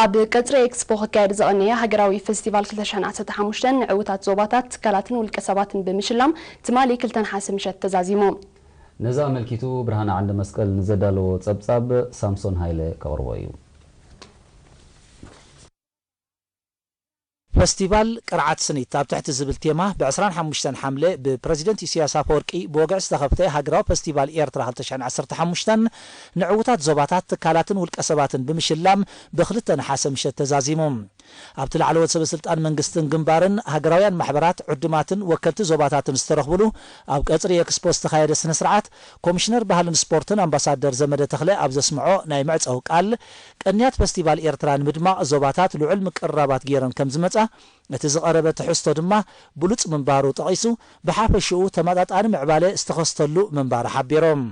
ኣብ ቀጽሪ ኤክስፖ ክካየድ ዝቐነየ ሃገራዊ ፌስቲቫል ክልተ ሽሕን ዓሰርተ ሓሙሽተን ንዕዉታት ዞባታት፣ ትካላትን ውልቀ ሰባትን ብምሽላም ትማሊ ክልተ ነሓሰ ምሸት ተዛዚሙ። ነዚ ኣመልኪቱ ብርሃነ ዓንደ መስቀል ንዘዳለዎ ጸብጻብ ሳምሶን ሃይለ ከቕርቦ እዩ። ፈስቲቫል ቅርዓት ስኒት ኣብ ትሕቲ ዝብል ቴማ ብ ዕስራን ሓሙሽተን ሓምለ ብፕረዚደንት ኢሳያስ ኣፈወርቂ ብወግዒ ዝተኸፍተ ሃገራዊ ፈስቲቫል ኤርትራ ክልተ ሽሕን ዓሰርተ ሓሙሽተን ንዕዉታት ዞባታት፣ ትካላትን ውልቀ ሰባትን ብምሽላም ብክልተ ነሓሰ ምሸት ተዛዚሙ። ኣብቲ ላዕለዎት ሰበ ስልጣን መንግስትን ግንባርን፣ ሃገራውያን ማሕበራት፣ ዕዱማትን ወከልቲ ዞባታትን ዝተረኽብሉ ኣብ ቀጽሪ ኤክስፖ ዝተኻየደ ስነ ስርዓት፣ ኮሚሽነር ባህልን ስፖርትን ኣምባሳደር ዘመደ ተኽለ ኣብ ዘስምዖ ናይ መዕጸዊ ቃል፣ ቅንያት ፈስቲቫል ኤርትራ ንምድማቕ ዞባታት ልዑል ምቅርራባት ገይረን ከም ዝመጻ፣ እቲ ዝቐረበ ትሕዝቶ ድማ ብሉጽ ምንባሩ ጠቒሱ፣ ብሓፈሽኡ ተመጣጣኒ ምዕባለ ዝተኸስተሉ ምንባሩ ሓቢሮም።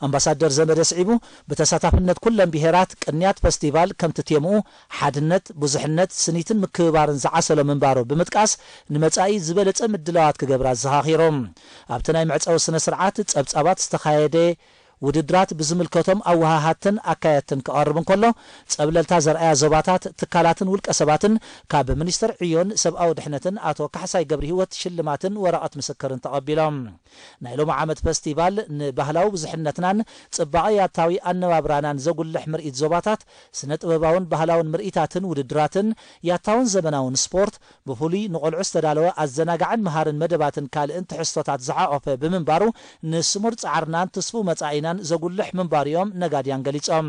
ኣምባሳደር ዘመደ ስዒቡ፣ ብተሳታፍነት ኩለን ብሄራት ቅንያት ፈስቲቫል ከምቲ ቴምኡ ሓድነት፣ ብዙሕነት፣ ስኒትን ምክብባርን ዝዓሰሎ ምንባሩ ብምጥቃስ፣ ንመጻኢ ዝበለጸ ምድላዋት ክገብራ ኣዘኻኺሮም። ኣብቲ ናይ መዕጸዊ ስነ ስርዓት ጸብጻባት ዝተኻየደ ውድድራት ብዝምልከቶም ኣወሃሃድትን ኣካየድትን ክቐርብ እንከሎ፣ ጸብለልታ ዘርኣያ ዞባታት፣ ትካላትን ውልቀ ሰባትን ካብ ሚኒስትር ዕዮን ሰብኣዊ ድሕነትን ኣቶ ካሕሳይ ገብረሂወት ሽልማትን ወረቐት ምስክርን ተቐቢሎም። ናይ ሎሚ ዓመት ፈስቲቫል ንባህላዊ ብዙሕነትናን ጽባቐ ያታዊ ኣነባብራናን ዘጉልሕ ምርኢት ዞባታት፣ ስነ ጥበባውን ባህላውን ምርኢታትን ውድድራትን፣ ያታውን ዘመናውን ስፖርት፣ ብፍሉይ ንቖልዑ ዝተዳለወ ኣዘናጋዕን መሃርን መደባትን ካልእን ትሕዝቶታት ዝሓቖፈ ብምንባሩ፣ ንስሙር ጻዕርናን ትስፉው መጻኢናን ዘጉልሕ ምንባሩ እዮም ነጋድያን ገሊጾም።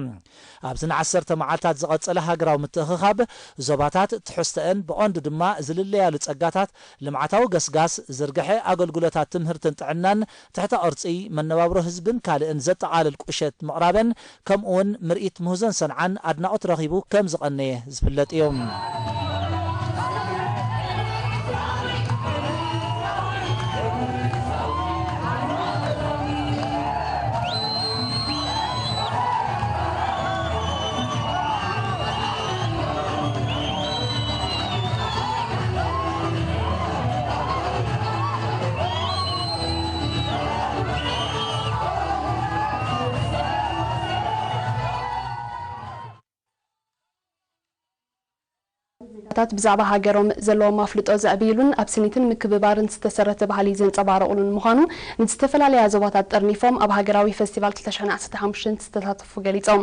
ኣብዚ ንዓሰርተ መዓልታት ዝቐጸለ ሃገራዊ ምትእኽኻብ፣ ዞባታት ትሕዝቶኣን ብቐንዱ ድማ ዝልለያሉ ጸጋታት፣ ልምዓታዊ ገስጋስ፣ ዝርግሐ ኣገልግሎታት ትምህርትን ጥዕናን፣ ትሕተ ቅርጺ፣ መነባብሮ ህዝብን ካልእን ዘጠቓልል ቁሸት ምቕራበን፣ ከምኡውን ምርኢት ምህዞን ሰንዓን ኣድናቖት ረኺቡ ከም ዝቐነየ ዝፍለጥ እዩ። ዜጋታት ብዛዕባ ሃገሮም ዘለዎም ኣፍልጦ ዘዕብይሉን ኣብ ስኒትን ምክብባርን ዝተሰረተ ባህሊ ዘንጸባርቑሉን ምዃኑ፣ ንዝተፈላለያ ዞባታት ጠርኒፎም ኣብ ሃገራዊ ፈስቲቫል ክልተ ሽሕን ዓሰርተ ሓሙሽተን ዝተሳተፉ ገሊጾም።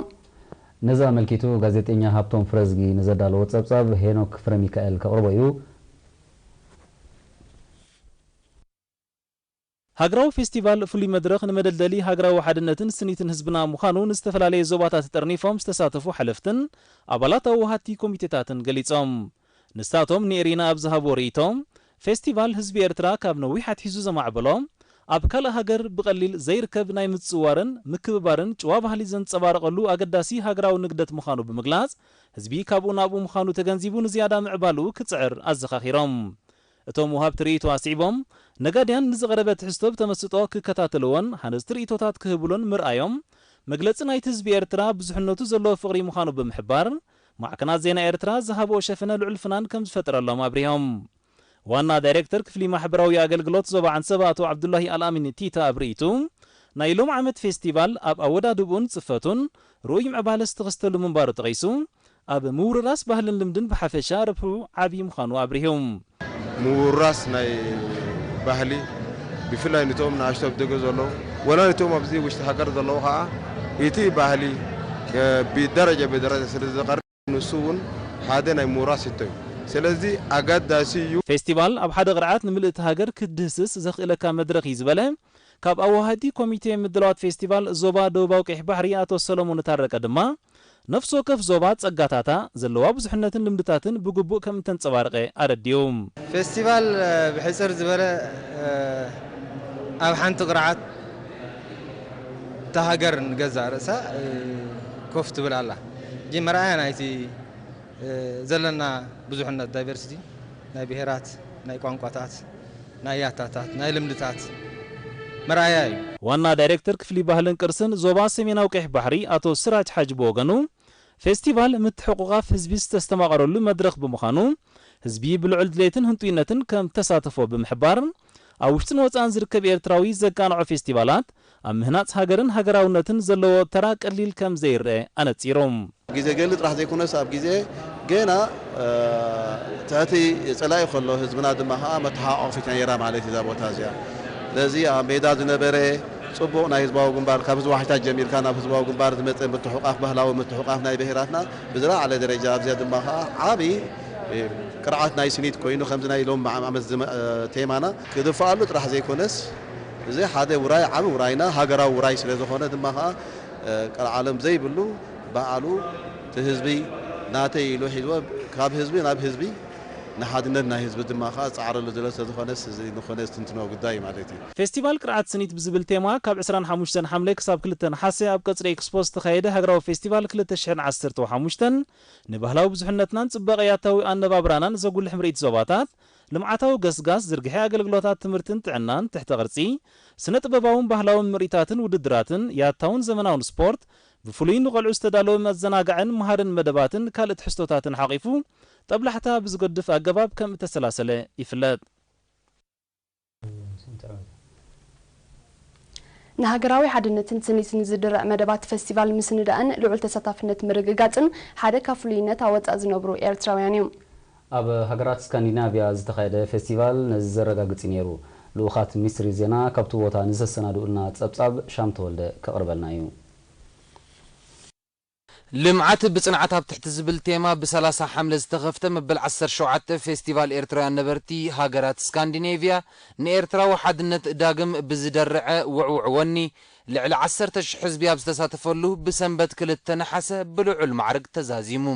ነዚ ኣመልኪቱ ጋዜጠኛ ሃብቶም ፍረዝጊ ንዘዳለዎ ጸብጻብ ሄኖክ ፍረሚካኤል ከቕርቦ እዩ። ሃገራዊ ፌስቲቫል ፍሉይ መድረኽ ንመደልደሊ ሃገራዊ ሓድነትን ስኒትን ህዝብና ምዃኑ ንዝተፈላለየ ዞባታት ተጠርኒፎም ዝተሳተፉ ሓለፍትን ኣባላት ኣወሃድቲ ኮሚቴታትን ገሊጾም። ንሳቶም ንኤሪና ኣብ ዝሃብዎ ርእይቶ፣ ፌስቲቫል ህዝቢ ኤርትራ ካብ ነዊሕ ኣትሒዙ ዘማዕበሎ፣ ኣብ ካልእ ሃገር ብቐሊል ዘይርከብ ናይ ምጽውዋርን ምክብባርን ጭዋ ባህሊ ዘንጸባረቐሉ ኣገዳሲ ሃገራዊ ንግደት ምዃኑ ብምግላጽ፣ ህዝቢ ካብኡ ናብኡ ምዃኑ ተገንዚቡ ንዝያዳ ምዕባልኡ ክጽዕር ኣዘኻኺሮም። እቶም ወሃብቲ ርእይቶ ኣስዒቦም፣ ነጋድያን ንዝቐረበ ትሕዝቶ ብተመስጦ ክከታተልዎን ሃነጽቲ ርእይቶታት ክህብሉን ምርኣዮም፣ መግለጺ ናይቲ ህዝቢ ኤርትራ ብዙሕነቱ ዘለዎ ፍቕሪ ምዃኑ ብምሕባር፣ ማዕከናት ዜና ኤርትራ ዝሃብኦ ሸፈነ ልዑል ፍናን ከም ዝፈጠረሎም ኣብሪሆም። ዋና ዳይሬክተር ክፍሊ ማሕበራዊ ኣገልግሎት ዞባ ዓንሰባ ኣቶ ዓብዱላሂ ኣልኣሚን ቲታ ኣብ ርእይቱ፣ ናይ ሎም ዓመት ፌስቲቫል ኣብ ኣወዳድብኡን ጽፈቱን ርኡይ ምዕባለ ዝተኸስተሉ ምንባሩ ጠቒሱ፣ ኣብ ምውርራስ ባህልን ልምድን ብሓፈሻ ረብሑ ዓቢ ምዃኑ ኣብሪሁ። ምውራስ ናይ ባህሊ ብፍላይ ንቶም ንኣሽቶ ኣብ ደገ ዘለዉ ወላ ንቶም ኣብዚ ውሽጢ ሃገር ዘለዉ ከዓ እቲ ባህሊ ብደረጃ ብደረጃ ስለ ዝቐርብ ንሱ እውን ሓደ ናይ ምውራስ ሕቶ እዩ። ስለዚ ኣገዳሲ እዩ። ፌስቲቫል ኣብ ሓደ ቅርዓት ንምልእቲ ሃገር ክትድህስስ ዘኽእለካ መድረኽ እዩ ዝበለ ካብ ኣዋሃዲ ኮሚቴ ምድላዋት ፌስቲቫል ዞባ ደቡባዊ ቀይሕ ባሕሪ ኣቶ ሰሎሞን ታረቀ ድማ፣ ነፍሲ ወከፍ ዞባ ጸጋታታ፣ ዘለዋ ብዙሕነትን ልምድታትን ብግቡእ ከም እተንጸባረቐ ኣረዲኡ። ፌስቲቫል ብሕጽር ዝበለ ኣብ ሓንቲ ቅርዓት እታ ሃገር ንገዛእ ርእሳ ኮፍ ትብል ኣላ። ሕጂ መርኣያ ናይቲ ዘለና ብዙሕነት፣ ዳይቨርሲቲ፣ ናይ ብሄራት፣ ናይ ቋንቋታት፣ ናይ ያታታት፣ ናይ ልምድታት መርኣያ እዩ። ዋና ዳይሬክተር ክፍሊ ባህልን ቅርስን ዞባ ሰሜናዊ ቀይሕ ባሕሪ ኣቶ ስራጅ ሓጂ ብወገኑ፣ ፌስቲቫል ምትሕቑቓፍ ህዝቢ ዝተስተማቐረሉ መድረኽ ብምዃኑ፣ ህዝቢ ብልዑል ድሌትን ህንጡይነትን ከም ተሳተፎ ብምሕባር፣ ኣብ ውሽጥን ወጻእን ዝርከብ ኤርትራዊ ዘቃንዖ ፌስቲቫላት ኣብ ምህናጽ ሃገርን ሃገራውነትን ዘለዎ ተራ ቀሊል ከም ዘይረኣ ኣነጺሩ። ግዜ ገሊ ጥራሕ ዘይኮነስ ኣብ ግዜ ገና ትሕቲ ጸላኢ ከሎ ህዝብና ድማ ከዓ መተሓቋፊት ነይራ ማለት እዩ እዛ ቦታ እዚኣ። ስለዚ ኣብ ሜዳ ዝነበረ ጽቡቕ ናይ ህዝባዊ ግንባር ካብ ህዝባዊ ሓይልታት ጀሚርካ ናብ ህዝባዊ ግንባር ዝመጸ ምትሕቋፍ ባህላዊ ምትሕቋፍ ናይ ብሄራትና ብዝለዓለ ደረጃ ኣብዚኣ ድማ ከዓ ዓቢ ቅርዓት ናይ ስኒት ኮይኑ ከምዚ ናይ ሎም ዓመት ቴማና ክድፍኣሉ ጥራሕ ዘይኮነስ እዚ ሓደ ውራይ ዓቢ ውራይና ሃገራዊ ውራይ ስለ ዝኾነ ድማ ከዓ ቀልዓለም ዘይብሉ ባዕሉ እቲ ህዝቢ ናተይ ኢሉ ሒዝዎ ካብ ህዝቢ ናብ ህዝቢ ንሓድነት ናይ ህዝቢ ድማ ከዓ ዝፃዕረሉ ዘሎ ስለዝኾነስ እዚ ንኾነ ዝትንትኖ ጉዳይ ማለት እዩ። ፌስቲቫል ቅርዓት ስኒት ብዝብል ቴማ ካብ ዕስራን ሓሙሽተን ሓምለ ክሳብ ክልተ ነሓሰ ኣብ ቀፅሪ ኤክስፖ ዝተኻየደ ሃገራዊ ፌስቲቫል ክልተ ሽሕን ዓሰርተ ሓሙሽተን ንባህላዊ ብዙሕነትናን ፅባቐ ያታዊ ኣነባብራናን ዘጉልሕ ምርኢት ዞባታት ልምዓታዊ ገስጋስ ዝርግሐ ኣገልግሎታት ትምህርትን ጥዕናን ትሕተ ቅርጺ፣ ስነ ጥበባውን ባህላውን ምርኢታትን ውድድራትን፣ ያታውን ዘመናውን ስፖርት፣ ብፍሉይ ንቆልዑ ዝተዳለወ መዘናግዕን መሃርን መደባትን ካልእ ትሕዝቶታትን ሓቒፉ ጠብላሕታ ብዝገድፍ ኣገባብ ከም እተሰላሰለ ይፍለጥ። ንሃገራዊ ሓድነትን ስኒትን ዝድርዕ መደባት ፈስቲቫል ምስንዳእን ልዑል ተሳታፍነት ምርግጋጽን ሓደ ካብ ፍሉይነት ኣወጻእ ዝነብሩ ኤርትራውያን እዩ። ኣብ ሃገራት ስካንዲናቭያ ዝተኻየደ ፌስቲቫል ነዚ ዘረጋግጽ እዩ ነይሩ። ልኡኻት ሚኒስትሪ ዜና ካብቲ ቦታ ንዘሰናድኡልና ጸብጻብ ሻም ተወልደ ከቕርበልና እዩ። ልምዓት ብጽንዓት ኣብ ትሕቲ ዝብል ቴማ ብ ሰላሳ ሓምለ ዝተኸፍተ መበል ዓሰርተ ሸውዓተ ፌስቲቫል ኤርትራውያን ነበርቲ ሃገራት ስካንዲኔቭያ ንኤርትራዊ ሓድነት ዳግም ብዝደርዐ ውዕውዕ ወኒ ልዕሊ ዓሰርተ ሽሕ ህዝቢ ኣብ ዝተሳተፈሉ ብሰንበት ክልተ ነሓሰ ብልዑል ማዕርግ ተዛዚሙ።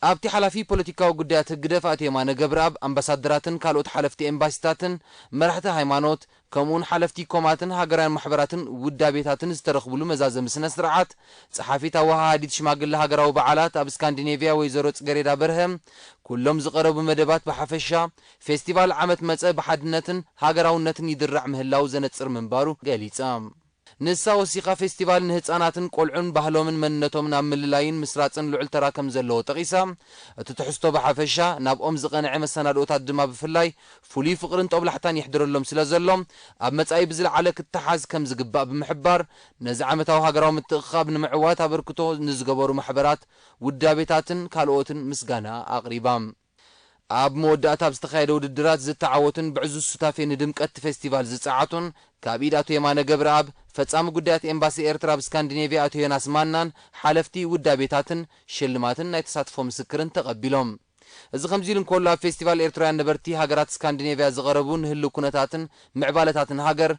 ኣብቲ ሓላፊ ፖለቲካዊ ጉዳያት ህግደፍ ኣቶ የማነ ገብረኣብ፣ ኣምባሳደራትን ካልኦት ሓለፍቲ ኤምባሲታትን መራሕቲ ሃይማኖት፣ ከምኡውን ሓለፍቲ ኮማትን ሃገራውያን ማሕበራትን ውዳቤታትን ዝተረኽብሉ መዛዘሚ ስነ ስርዓት፣ ጸሓፊት ኣወሃሃዲት ሽማግለ ሃገራዊ በዓላት ኣብ ስካንዲኔቭያ ወይዘሮ ጽገሬዳ በርሀ፣ ኩሎም ዝቐረቡ መደባት ብሓፈሻ፣ ፌስቲቫል ዓመት መጸ ብሓድነትን ሃገራውነትን ይድራዕ ምህላው ዘነጽር ምንባሩ ገሊጻ። ንሳ ወሲኻ ፌስቲቫል ንህጻናትን ቆልዑን ባህሎምን መንነቶምን ኣብ ምልላይን ምስራጽን ልዑል ተራ ከም ዘለዎ ጠቒሳ፣ እቲ ትሕዝቶ ብሓፈሻ ናብኦም ዝቐንዐ መሰናድኦታት ድማ ብፍላይ ፍሉይ ፍቕርን ጦብላሕታን የሕድረሎም ስለ ዘሎ ኣብ መጻኢ ብዝለዓለ ክተሓዝ ከም ዝግባእ ብምሕባር፣ ነዚ ዓመታዊ ሃገራዊ ምትእኽኻብ ንምዕዋት ኣበርክቶ ንዝገበሩ ማሕበራት፣ ውዳቤታትን ካልኦትን ምስጋና ኣቕሪባ። ኣብ መወዳእታ ኣብ ዝተኻየደ ውድድራት ዝተዓወቱን ብዕዙዝ ሱታፌ ንድምቀት እቲ ፌስቲቫል ዝጸዓቱን ካብ ኢድ ኣቶ የማነ ገብረኣብ፣ ፈጻሚ ጉዳያት ኤምባሲ ኤርትራ ኣብ ስካንዲኔቭያ ኣቶ ዮናስ ማናን ሓለፍቲ ውዳቤታትን ሽልማትን ናይ ተሳትፎ ምስክርን ተቐቢሎም። እዚ ከምዚ ኢሉ እንከሎ ኣብ ፌስቲቫል ኤርትራውያን ነበርቲ ሃገራት ስካንዲኔቭያ ዝቐረቡ ንህልው ኩነታትን ምዕባለታትን ሃገር፣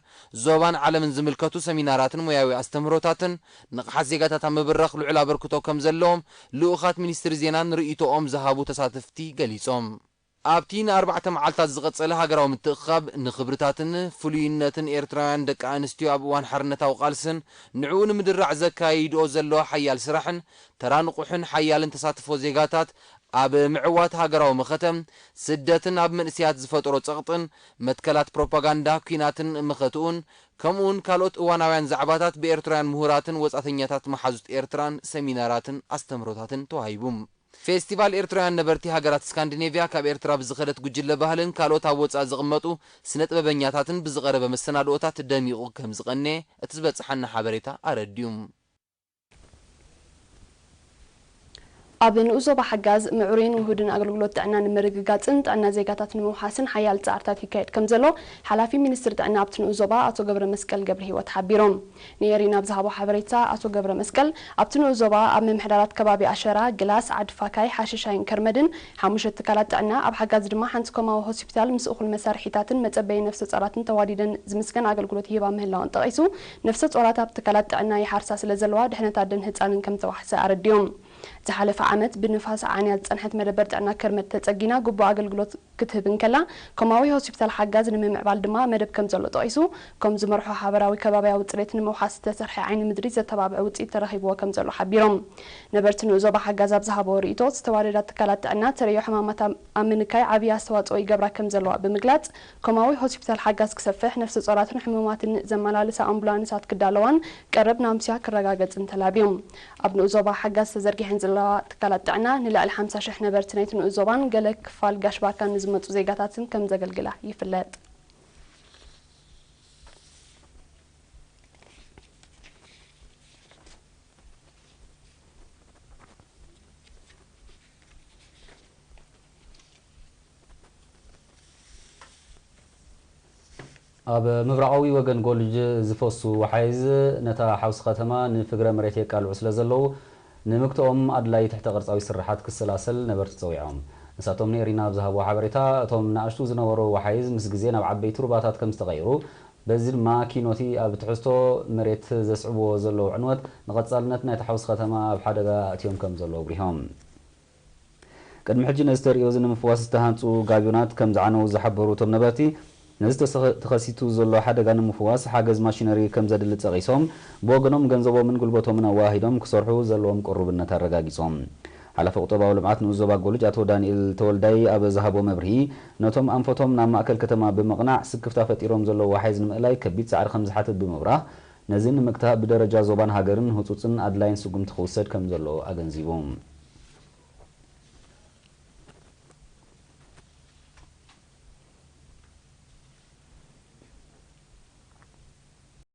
ዞባን ዓለምን ዝምልከቱ ሰሚናራትን ሞያዊ ኣስተምህሮታትን ንቕሓት ዜጋታት ኣብ ምብራኽ ልዑል ኣበርክቶ ከም ዘለዎም ልኡኻት ሚኒስትሪ ዜናን ርእይቶኦም ዝሃቡ ተሳተፍቲ ገሊጾም። ኣብቲ ንኣርባዕተ መዓልታት ዝቐጸለ ሃገራዊ ምትእኽኻብ፣ ንኽብርታትን ፍሉይነትን ኤርትራውያን ደቂ ኣንስትዮ ኣብ እዋን ሓርነታዊ ቃልስን ንዕኡ ንምድራዕ ዘካይድኦ ዘለዋ ሓያል ስራሕን፣ ተራ ንቑሕን ሓያልን ተሳትፎ ዜጋታት ኣብ ምዕዋት ሃገራዊ መኸተ፣ ስደትን ኣብ መንእሰያት ዝፈጠሮ ጸቕጥን፣ መትከላት ፕሮፓጋንዳ ኲናትን መኸትኡን፣ ከምኡውን ካልኦት እዋናውያን ዛዕባታት ብኤርትራውያን ምሁራትን ወጻእተኛታት መሓዙት ኤርትራን ሰሚናራትን ኣስተምህሮታትን ተዋሂቡ። ፌስቲቫል ኤርትራውያን ነበርቲ ሃገራት ስካንዲኔቭያ ካብ ኤርትራ ብዝኸደት ጉጅለ ባህልን ካልኦት ኣብ ወጻኢ ዝቕመጡ ስነ ጥበበኛታትን ብዝቐረበ መሰናድኦታት ደሚቑ ከም ዝቐነየ እቲ ዝበጽሓና ሓበሬታ ኣረዲኡ። ኣብ ንኡስ ዞባ ሓጋዝ ምዕሩይን ውሁድን ኣገልግሎት ጥዕና ንምርግጋጽን ጥዕና ዜጋታት ንምውሓስን ሓያል ጻዕርታት ይካየድ ከም ዘሎ ሓላፊ ሚኒስትሪ ጥዕና ኣብቲ ንኡስ ዞባ ኣቶ ገብረመስቀል ገብረሂወት ሓቢሮም። ንኤሪና ኣብ ዝሃቦ ሓበሬታ ኣቶ ገብረመስቀል፣ ኣብቲ ንኡስ ዞባ ኣብ ምምሕዳራት ከባቢ ኣሸራ፣ ግላስ፣ ዓዲ ፋካይ፣ ሓሸሻይን ከርመድን ሓሙሽተ ትካላት ጥዕና፣ ኣብ ሓጋዝ ድማ ሓንቲ ኮማዊ ሆስፒታል ምስ እኹል መሳርሒታትን መጸበዪ ነፍሰ ጾራትን ተዋዲደን ዝምስገን ኣገልግሎት ይህባ ምህላወን ጠቒሱ፣ ነፍሰ ጾራት ኣብ ትካላት ጥዕና ይሓርሳ ስለ ዘለዋ ድሕነት ኣደን ህጻንን ከም ዝተዋሕሰ ኣረዲኦም። ዝሓለፈ ዓመት ብንፋስ ዓንያ ዝጸንሐት መደበር ጥዕና ከርመድ ተጸጊና ግቡእ ኣገልግሎት ክትህብ እንከላ፣ ኮማዊ ሆስፒታል ሓጋዝ ንምምዕባል ድማ መደብ ከም ዘሎ ጠቒሱ፣ ከም ዝመርሖ ሓበራዊ ከባብያዊ ጽሬት ንምውሓስ ዝተሰርሐ ዓይኒ ምድሪ ዘተባብዕ ውጽኢት ተረኺብዎ ከም ዘሎ ሓቢሮም። ነበርቲ ንኡስ ዞባ ሓጋዝ ኣብ ዝሃብዎ ርእይቶ፣ ዝተዋደዳ ትካላት ጥዕና ተርእዮ ሕማማት ኣብ ኣብ ምንካይ ዓብዪ ኣስተዋጽኦ ይገብራ ከም ዘለዋ ብምግላጽ፣ ኮማዊ ሆስፒታል ሓጋዝ ክሰፍሕ፣ ነፍሰ ጾራትን ሕሙማትን ዘመላልሳ ኣምቡላንሳት ክዳለዋን ቀረብ ናምስያ ክረጋገጽን ተላብዮም። ኣብ ንኡስ ዞባ ሓጋዝ ተዘርጊሐን ዘለዋ ትካላት ጥዕና፣ ንልዕሊ ሓምሳ ሽሕ ነበርቲ ናይቲ ንኡስ ዞባን ገለ ክፋል ጋሽ ባርካን ንዝመጹ ዜጋታትን ከም ዘገልግላ ይፍለጥ። ኣብ ምብራቓዊ ወገን ጎልጅ ዝፈሱ ወሓይዝ ነታ ሓውሲ ከተማ ንፍግረ መሬት የቃልዑ ስለ ዘለዉ ንምግትኦም ኣድላይ ትሕተ ቅርጻዊ ስርሓት ክሰላሰል ነበርቲ ጸዊዖም። ንሳቶም ንኤሪና ኣብ ዝሃብዎ ሓበሬታ፣ እቶም ንኣሽቱ ዝነበሩ ወሓይዝ ምስ ግዜ ናብ ዓበይቲ ሩባታት ከም ዝተቐይሩ፣ በዚ ድማ ኪኖቲ ኣብ ትሕዝቶ መሬት ዘስዕብዎ ዘለዉ ዕንወት ንቐጻልነት ናይቲ ሓውሲ ከተማ ኣብ ሓደጋ ኣእትዮም ከም ዘለዉ ኣብሪሆም። ቅድሚ ሕጂ ነዚ ተርእዮ እዚ ንምፍዋስ ዝተሃንጹ ጋብዮናት ከም ዝዓነዉ ዝሓበሩ እቶም ነበርቲ፣ ነዚ ተሰኸ- ተኸሲቱ ዘሎ ሓደጋ ንምፍዋስ ሓገዝ ማሽነሪ ከም ዘድሊ ጸቒሶም፣ ብወገኖም ገንዘቦምን ጉልበቶምን ኣወሃሂዶም ክሰርሑ ዘለዎም ቅሩብነት ኣረጋጊጾም። ሓላፊ ቁጠባዊ ልምዓት ንኡስ ዞባ ጎልጅ ኣቶ ዳንኤል ተወልዳይ ኣብ ዝሃቦ መብርሂ፣ ነቶም ኣንፈቶም ናብ ማእከል ከተማ ብምቕናዕ ስክፍታ ፈጢሮም ዘለዉ ወሓይዝ ንምእላይ ከቢድ ጻዕሪ ከም ዝሓትት ብምብራህ፣ ነዚ ንምግታእ ብደረጃ ዞባን ሃገርን ህጹጽን ኣድላይን ስጉምቲ ክውሰድ ከም ዘለዎ ኣገንዚቡ።